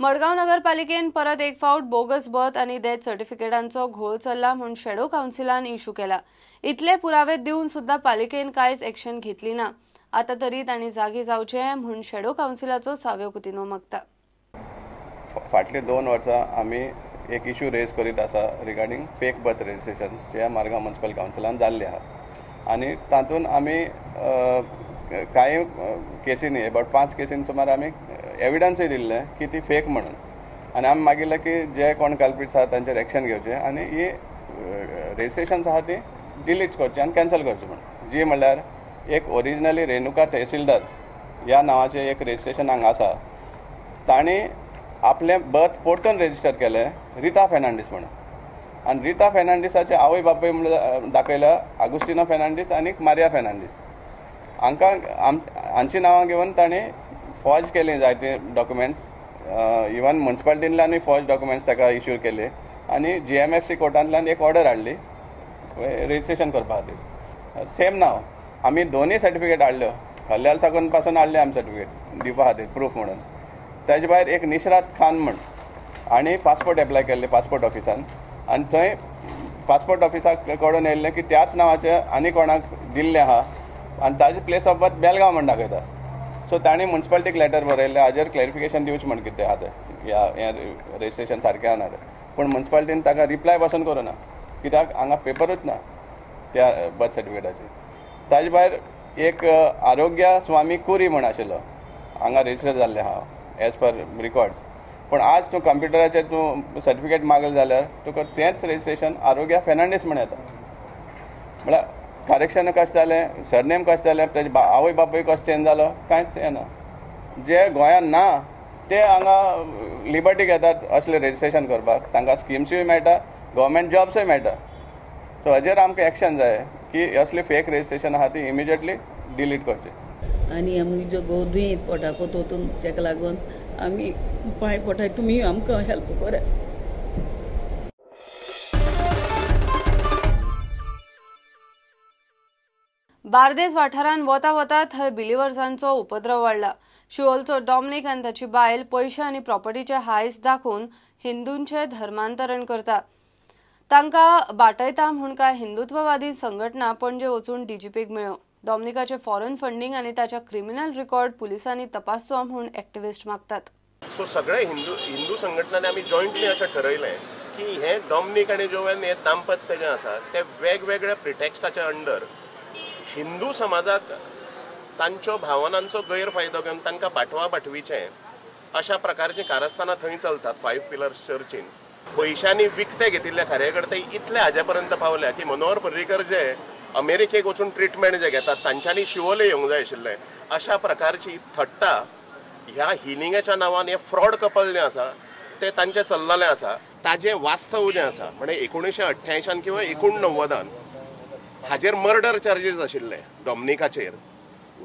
मडगांव नगरपालिकेन परत एक फावट बोगस बर्थ आनी डेथ सर्टिफिकेटांचो घोळ चल्ला म्हूण शेडो कावन्सिलान इशू केला। इतले पुरावे दिवन सुद्धा पालिकेन कांयच एक्शन घेतली ना। आता तरी तांणी जागी जावचे म्हूण शेडो कावन्सिलाचो साव्यो कुतिन्हो मागता। फाटले 2 वर्सां आमी एक इशू रेज करीत आसा रिगार्डींग फेक बर्थ रजिस्ट्रेशन जे मारगांव म्युनिसिपल कावन्सिलान जाल्ले आहा आनी तातूंत आमी कांय केसींनी अबावट 5 केसीन सुमार आमी एविडन्सूय दिल्लें की ती फेक म्हणून आनी आमी मागिल्लें की जे कोण कल्प्रिट्स आहा तांचेर एक्शन घेवचें आनी ही रजिस्ट्रेशन्स आहा ती डिलीट करची आनी कॅन्सल करची म्हणून। जी म्हणल्यार एक ओरिजिनली रेणुका तहसीलदार ह्या नांवाचें एक रजिस्ट्रेशन हांगा आसा, तांणी आपलें बर्थ परतून रजिस्टर केलें रिता फेर्नांडीस म्हणून आनी रिता फेर्नांडीसाचे आवय बापूय म्हणून दाखयला आगुस्टिनो फेर्नांडीस आनी मारिया फेर्नांडीस हांकां हांची नांवां घेवन तांणी फॉर्ज केली जायते डॉक्युमेंट्स, इवन म्युनिसिपालिटींतल्यानूय फॉर्ज डॉक्युमेंट्स ताका इश्यू केले आनी GMFC कोर्टांतल्यान एक ऑर्डर हाडली रजिस्ट्रेशन करपा खातीर। सेम नांव आमी दोनूय सर्टिफिकेट हाडल्यो, हल्ल्याल साकून पासून हाडले आमी सर्टिफिकेट दिवपा खातीर प्रूफ म्हणून। ताजे भायर एक निशरात खान म्हण आनी पासपोर्ट एप्लाय केल्ले पासपोर्ट ऑफिसान आनी थंय पासपोर्ट ऑफिसाक कळून येयल्लें की त्याच नांवाचें आनी कोणाक दिल्लें आहा आनी ताजे प्लेस ऑफ बर्थ बेलगांव म्हण दाखयता। सो तांणी म्युनिसिपालिटीक लेटर बरयल्लें हाजेर क्लॅरिफिकेशन दिवचें म्हण कितें आहा तें ह्या हें रजिस्ट्रेशन सारकें आहा ना तें, पूण म्युनिसिपालिटीन ताका रिप्लाय पासून करूं ना कित्याक हांगा पेपरूच ना त्या बर्थ सर्टिफिकेटाचेर। ताजे भायर एक आरोग्य स्वामी कुरी म्हण आशिल्लो हांगा रजिस्टर जाल्लें आहा एज पर रिकॉर्ड्स, पूण आज तूं कंप्युटराचेर तूं सर्टिफिकेट मागलें जाल्यार तुका तेंच रजिस्ट्रेशन आरोग्य फेर्नांडीस म्हण येता। म्हळ्यार करेक्शन कशें जालें, सरनेम कशें जालें, ताजे आवय बापूय कसो चेंज जालो कांयच येना। जे गोंयांत ना ते हांगा लिबर्टी घेतात असलें रजिस्ट्रेशन करपाक, तांकां स्किम्सूय मेळटा, गव्हर्मेंट जॉब्सूय मेळटा। सो हाजेर आमकां एक्शन जाय की असली फेक रजिस्ट्रेशन आहा ती इमिजिएटली डिलीट करची। आनी आमगे जो दुयेंत पोटाको वतून ताका लागून आमी पांय पोटाय तुमी आमकां हेल्प करात। बार्देस वाठारांत वता वता थंय बिलिवर्सांचो उपद्रव वाडला। शिवोलचो डॉमनिक आनी ताची बायल पयशे आनी प्रॉपर्टीचे हायस दाखोवन हिंदूंचे धर्मांतरण करता, तांकां बाटयता म्हूण कांय हिंदुत्ववादी संघटना पणजे वचून डीजीपीक मेळ्ळ्यो। डॉमनिकाचे फॉरेन फंडींग आनी ताच्या क्रिमिनल रिकॉर्ड पुलिसांनी तपासचो म्हूण एक्टिविस्ट मागतात। सो सगळे हिंदू संघटनांनी आमी जॉयंटली अशें ठरयलें की हे डॉमनिक आनी जोवेन हे दाम्पत्य जें आसा ते वेगवेगळ्या प्रिटेक्स्टाच्या अंडर हिंदू समाजाक तांच्यो भावनांचो गैरफायदो घेवन तांकां बाटवा बाटवीचें अशा प्रकारचीं कारस्थानां थंय चलतात। 5 पिलर्स चर्चीन पयशांनी विकते घेतिल्ले कार्यकर्ते इतले हाजे पर्यंत पावल्या की मनोहर पर्रीकर जे अमेरिकेक वचून ट्रिटमेंट जे घेतात तांच्यांनी शिवोले येवंक जाय आशिल्लें। अशा प्रकारची थट्टा ह्या हिलिंगाच्या नांवान हे फ्रॉड कपल जें आसा तें तांचें चल्ललें आसा। ताजें वास्तव जें आसा म्हणजे 1988 किंवा 89 हाजेर मर्डर चार्जीस आशिल्ले डॉमनिकाचेर।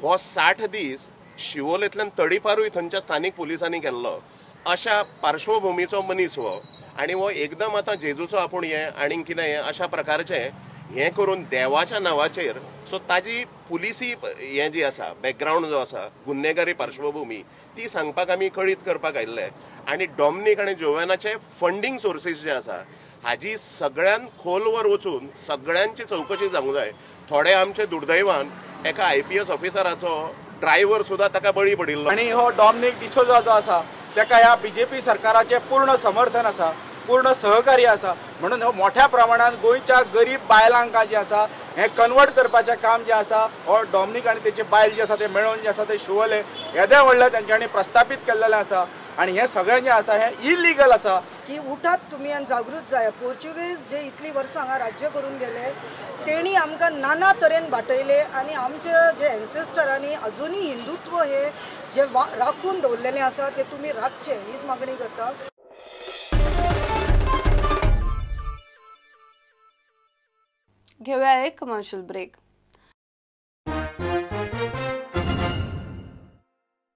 हो 60 दीस शिवोलेंतल्यान तडीपारूय थंयच्या स्थानीक पुलिसांनी केल्लो। अशा पार्श्वभुमीचो मनीस हो आनी हो एकदम आतां जेजूचो आपूण हें आनी कितें हें अशा प्रकारचें हें करून देवाच्या नांवाचेर सो ताजी पुलिसी हें जी आसा बॅकग्रावंड जो आसा गुन्हेगारी पार्श्वभुमी ती सांगपाक आमी कळीत करपाक आयिल्ले। आनी डॉमनिक आनी जोवेनाचे फंडींग सोर्सीस जे आसा हाजी सगळ्यान खोलवर वचून सगळ्यांची चवकशी जावंक जाय। थोडे आमचे दुर्दैवान एका IPS ऑफिसराचो ड्रायव्हर सुद्दां ताका बळी पडिल्लो। आनी हो डॉमनिक डिसोजा जो आसा ताका ह्या BJP सरकाराचें पूर्ण समर्थन आसा, पूर्ण सहकार्य आसा, म्हणून हो मोठ्या प्रमाणात गोंयच्या गरीब बायलांक जें आसा हें कन्वर्ट करपाचें काम जें आसा हो डॉमनिक आनी तेची बायल जी आसा ते मेळोवन जे आसा ते शिवोले येदें व्हडलें तेंच्यांनी प्रस्थापीत केल्लें आसा आनी हें सगळें जें आसा हें इलिगल आसा। की उठात तुमी आनी जागृत जाया। पोर्चुगीज जे इतली वर्सां हांगा राज्य करून गेले तेणी आमकां नाना तरेन बाटयले आनी आमचे जे एन्सेस्टरांनी अजुनूय हिंदुत्व हे जे राखून दवरलेलें आसा ते तुमी राखचें हीच मागणी करता। घेऊया एक कमर्शियल ब्रेक।